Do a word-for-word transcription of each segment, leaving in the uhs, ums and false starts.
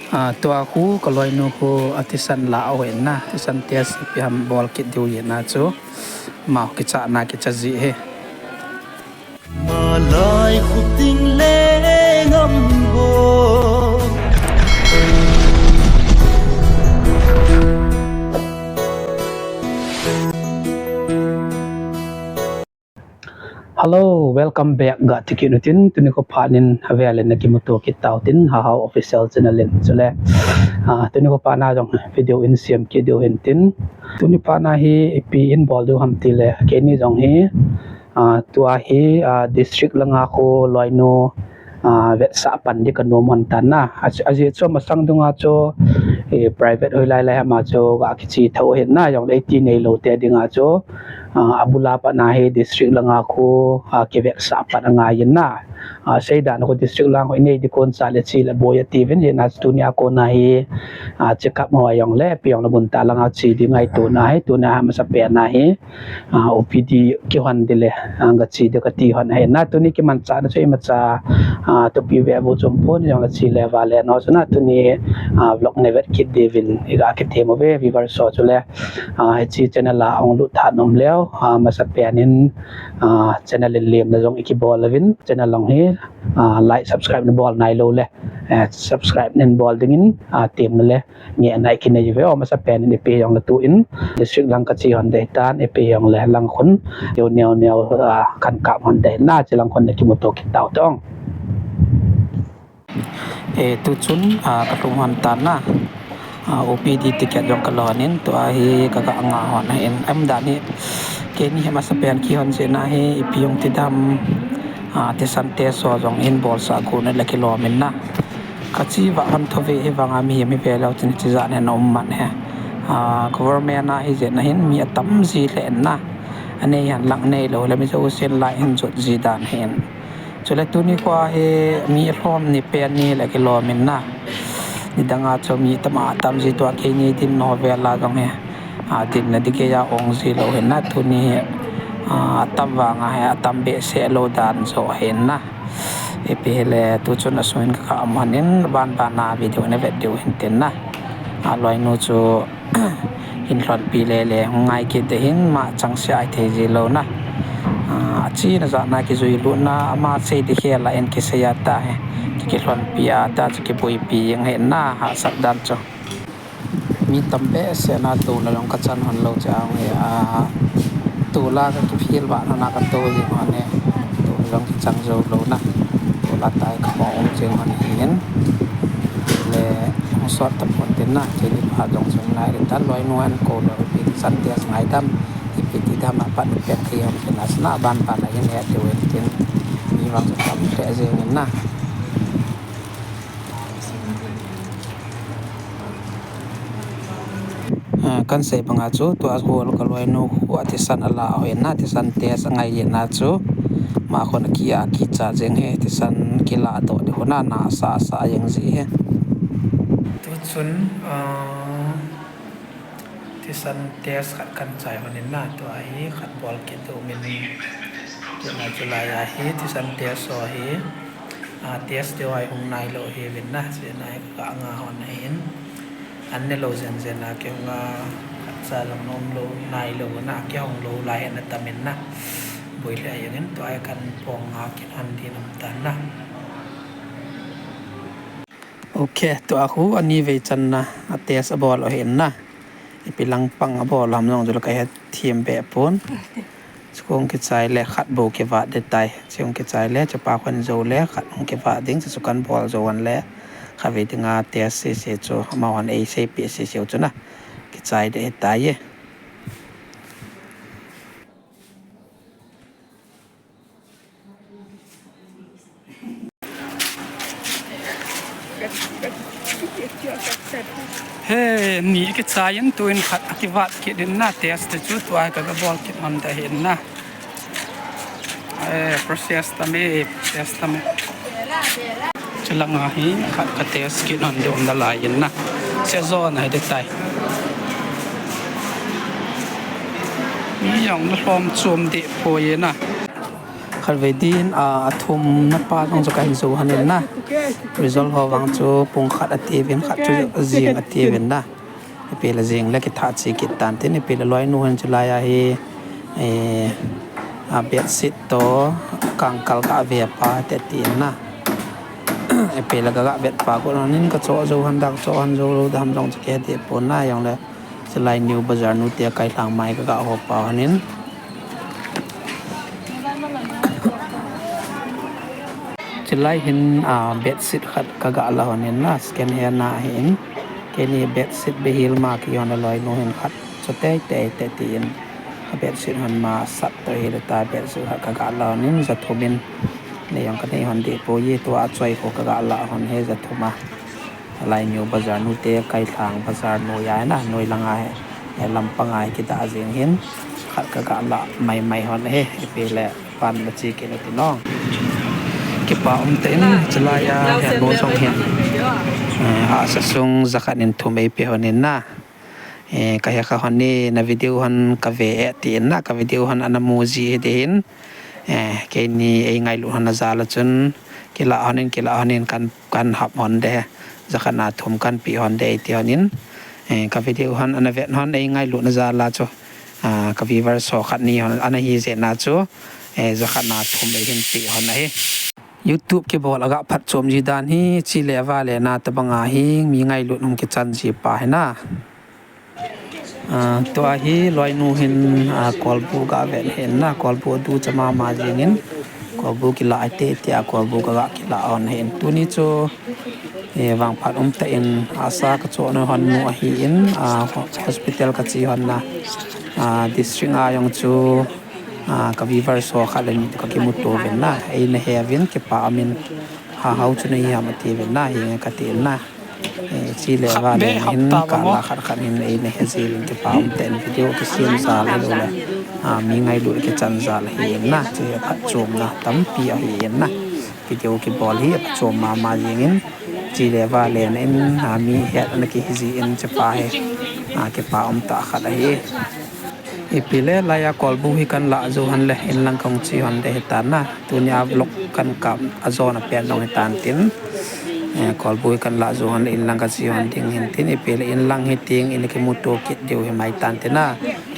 Ah, tua khu kaloinu khu athisan la ahin na, thisan test ipi ham bol kit diu ahin na chu. Ama kichatna kicha ji ahi. Malai khuting le ngam bo. Hello, welcome back. Ga tikit utin, tuni kho phat in avel in nakimuto kit tau tin, Hahao Official Channel in chule. Ah, tuni kho phat na jong video in siam kit diu hin tin. Tuni phat na hi ipi in bol diu ham tile, keini jong hi, ah, tua hi, ah, district langa khu loinu, ah, vetsah pan di kanom hon tan na. A, ajeh chu masang dunga chu, eh, private hoilai lai hama chu ga kiche tho hin na, jongle iti neilou te dinga chu, ah, abula pat na hi district langa khu, ah, kivetsah pan angai in na. Ah, seidan khu district lang khu inei di kon cha le chi le boi ati uvin, hijeh a chu tunia kona hi, ah, check up ho jongle, ipi jongle mun tah langa che di ngaito na hi, tunia hi masapen na hi, ah, O P D kihon di le, ah, gache di kati hon ahi na, tuni kimanchahna chu imacha, ah, thupi ve bou chu umpon, jongle che le vale no chu na, tuni, ah, vlog nei vet kit diuvin iga kithem uve, viewers ho chule, ah, hiche channel a hung lut tha nom leu, ah, masapen in, ah, channel in lemna jong ikibol uvin, channel jong hi, ah, like, subscribe nabol nailou le, eh, subscribe nabol dingin, ah, temna le ngehna ikinei uve. O, masapen in ipi jongle tu in district lang kache hon dei tan, ipi jongle lang khun, yo neo neo, ah, kan kap hon dei na, chilang khun nakimuto kit tau tong. Eh, tuchun, ah, kalhung hon tan na. Ah, O P D ticket jong kalo hon in, tua hi kaga nga hon ahin. Umdan hi, keini hi masapen kihon jeh na hi, ipi jong ti dam, ah, thisan test ho jong in bolsah gon le kilom in na. Kache vah hon thou ve hivanga mihem hi veleu chun hiche jat hi ana um man ahi. Ah, government a hijeh na hin mi atam ji lheh in na. Anei hon lang neilou le mi jousen lai hin jot ji dan ahin. Chule tuni kho hi mi lhom ni pen ni le kilom in na. Nidang a chu mi tam atam ji tua keini dinna ho vel a jong hi. Ah, dinna di geiya ong ji lou hin na tuni hi. Ah, atam vanga hi atam behseh lou dan joh ahin na. Ipi hile tuchun asung in kakam hon in banban a video na vet diu hin tin na. Ah, loinu chu hin lhonpi lele hung ngai kit ding hin ma changseh a ithei ji lou na. Ah, achena jat na kijui lutna ama sei di khel a in kisei a tahi. Ki, kilhonpi a ta chu kiboipi jeng ahi na hahsat dan chu. Mi tam behseh na touna jong kachan hon lou chu ahi a. Tola kakiphel vah na katou jeng hon e. Tola jong kichang jou lou na. Tola tai kaho um jeng hon ahin. Le hung sot tapon tin na, keini phat jong chun nai le tan loinu an kou lou ipi ti chan test ngai dam, ipi ti dam apat ipi ti hom kin asna banban a hin het diu hin tin. Mi vang chu tam lheh jeng in na. Ah, kahin sei banga chu tua hol kaloinu khu athisan ala ahin na, thisan test angai jeh na chu. Ama khun aki a kicha jeng hi, thisan kiladoh di khu na, na asa asa jeng ji hi. Tuchun, ah, thisan test khat kahin chai hon in na, tua hi khat bol kit diu min. Tua na chu lai a hi thisan test ho hi, ah, test diu a hung nailou ahi vin na, chuna hi kaga nga hon ahin. An nelou jen jen a kihung a, khatcha jong na umlou nailou na, kihung lou lai hi ana tam in na. Boi lheh jeng in tua hi kahin pong a kihon din um tan na. Ok, tua khu ani vei channa a test abol u ahin na. Ipi lang pang abol ham jong chu la kahethem be pon. Chu kong kichai le khat bou kivat ding tai. Chu kong kichai le chupa khun jou le khat hung kivat ding, chu chu kahin bol jou hon le khatvei dinga test sese chu amahon eiseipeh sese u chu na. Kichai ding ahitai e. He, ni kichai in tuin khat akivat kit in na, test te chu tua hi kaga bol kit man ta hin na. Eh, process tam e, process tam e. Chulang a hi khat ka test kit hon diu um nalai in na. Sejong ahi ding tai. Mi jong na lhom chom deh poi na. Khatvei din, a, athumna pa jong chu kahin jou hon in na. Result ho vang chu pung khat atiuvin, khat chu jing atiuvin na. Ipi le jing le kitha che kit tan tin, ipi le loinu hin chulai a hi, eh, a, bedsheet toh kangkal kave pa te tin na. Ipi le kaga vet pa got hon in kacho jou hon da, kacho hon jou lou da ham jong chu kahe deh pon na, jong le chulai New Bazar nute kailhang mai kaga ho pa hon in. Chulai hin, a, bedsheet khat kaga la hon in na, second hand a hin. Keini bedsheet behil ma kihon a loinu hin khat chu tei tei te tin. A bedsheet hon ma sat toh hile ta bedsheet khat kaga la hon in, ja thum in. Nei jong kanei hon deh poi, tua choi ho kaga la hon hi ja thum a. Lai New Bazar nute kailhang bazar noi a na, noi lang a hi, eh, lampang a hi kidah jing hin, khat kaga la mai mai hon hi, ipi le pan la che kit u tin o. Kipa um tah in, chulai a, henu jong hin, eh, hahsa sung jakhat in thum eipe hon in na. Eh, kahe kha hon in, na video hon kave e tin na, ka video hon ana mu ji hi ding hin. Eh, keini eingailut hon a jal a chun, kila hon in, kila hon in kan, kan hap hon ding, jakhat na thum kan pe hon ding ti hon in. Eh, ka video hon ana vet hon eingailut na jal a chu, ah, ka viewers ho khat ni hon ana hi jeh a chu, eh, jakhat na thum eihin pe hon ahi. YouTube kibol aga phatchom ji dan hi, chule vale na tabang a hi, mi ngailut hung kichan ji pa hi na. Ah, tua hi loinu hin, ah, kolbu ga vet hin na, kolbu du cha mama jing in, kolbu kila ite tia kolbu kaga kila hon hin. Tuni chu, eh, vangphat um tah in, asa kacho na hon mu ahi in, ah, ho-, hospital kache hon na, ah, district a jong chu, ah, ka viewers ho khat le ni toh kakimuto uvin na, eina he uvin kipa um in, ha hao chu nahi ham ati uvin na, hinge kati in na. Eh, chule vale hin kala khat khat hin eina he ji uvin kipa um tah in video kisem jal ahilou le, ah, mi ngailut kichan jal ahi in na, chu hi phatchomna tampi ahi in na. Video kibol hi aphatchom mama jing in, chule vale na in, ah, mi het ana kihi ji in chepa hi, ah, kipa um tah khat ahi. Ipi le, laiya kolbu hi kan lah jou hon le, inlang kahung che hon ding hitan na. Tunia vlog kan kap a jona pen jong hitan tin. Eh, kolbu hi kan lah jou hon le, inlang kache hon ding hin tin. Ipi le, inlang hi tin, ina kimuto kit diu hi mai tan tin na.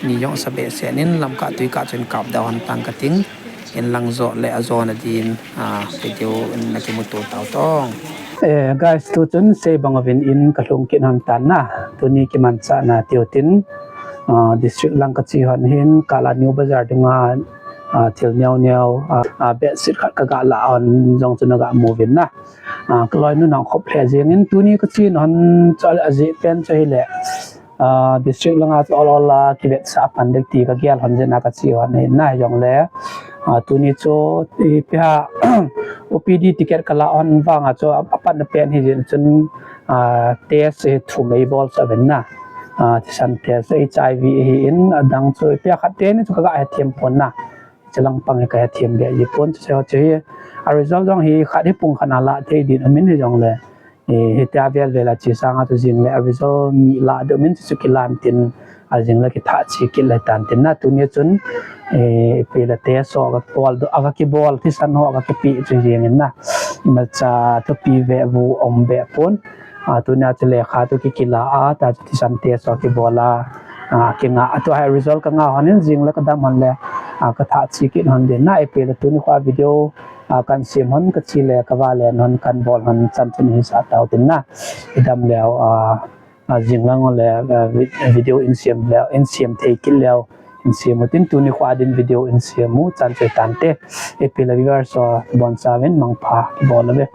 Ni jong sa behseh in, lamkah tuikah chun kap da hon tang kating. Inlang jo le a jona din, ah, video in na kimuto tau tong. Eh, guys, tu chun sei bang uvin in kalhung kit hon tan na. Tuni kimanchahna tiu tin, ah, district lang kache hon hin, kala New Bazar dunga, ah, thil neo neo, ah, ah, bedsheet khat kaga lah hon jong chu naga mu uvin na. Ah, ka loinu nang khop lheh jing in, tuni kache hon chu ajeh pen chu hile, ah, district langa chu ol ol a kivetsah pan ding ti kagel hon jeh a kache hon hin na, hijongle, ah, tuni chu ipi ham, O P D ticket kala hon vang a chu apatna pen hi jeh chun, ah, test hi thum eibol sah uvin na. Ah, thisan test, H I V ahi in, adang chu ipi ham khat teni chu kaga hethem pon na. Chulang pang hi kahethem be ji pon chu, chu hi. A result jong hi khat hi pung khat na lah thei din um in hijongle, eh, hitia vel vel a che sanga chu jing le a result ni lah ding um in chu, chu kilan tin, ajing le kitha che kit le tan tin na. Tuni chun, eh, ipi le test ho aga kibol, aga kibol, thisan ho aga kipe chu jing in na. Imacha thupi ve vu um be pon. Ah, tunia chu lekha tu kikila a, ta chu thisan test ho kibol a, ah, kinga a, tua hi result kanga hon in jing le kadam hon le, ah, katha che kit hon ding na. Ipi le tuni kho a video, ah, kan sem hon, kache le kavale hon, kan bol hon chan chun hisah tau tin na. Idam leu, ah, ah, jing lang le, ah, vi-, video in sem leu, in sem thei kit leu, in sem u tin, tuni kho a din video in sem u chan chu hitan te. Ipi le viewers ho, boncha uvin mangpha bol uve.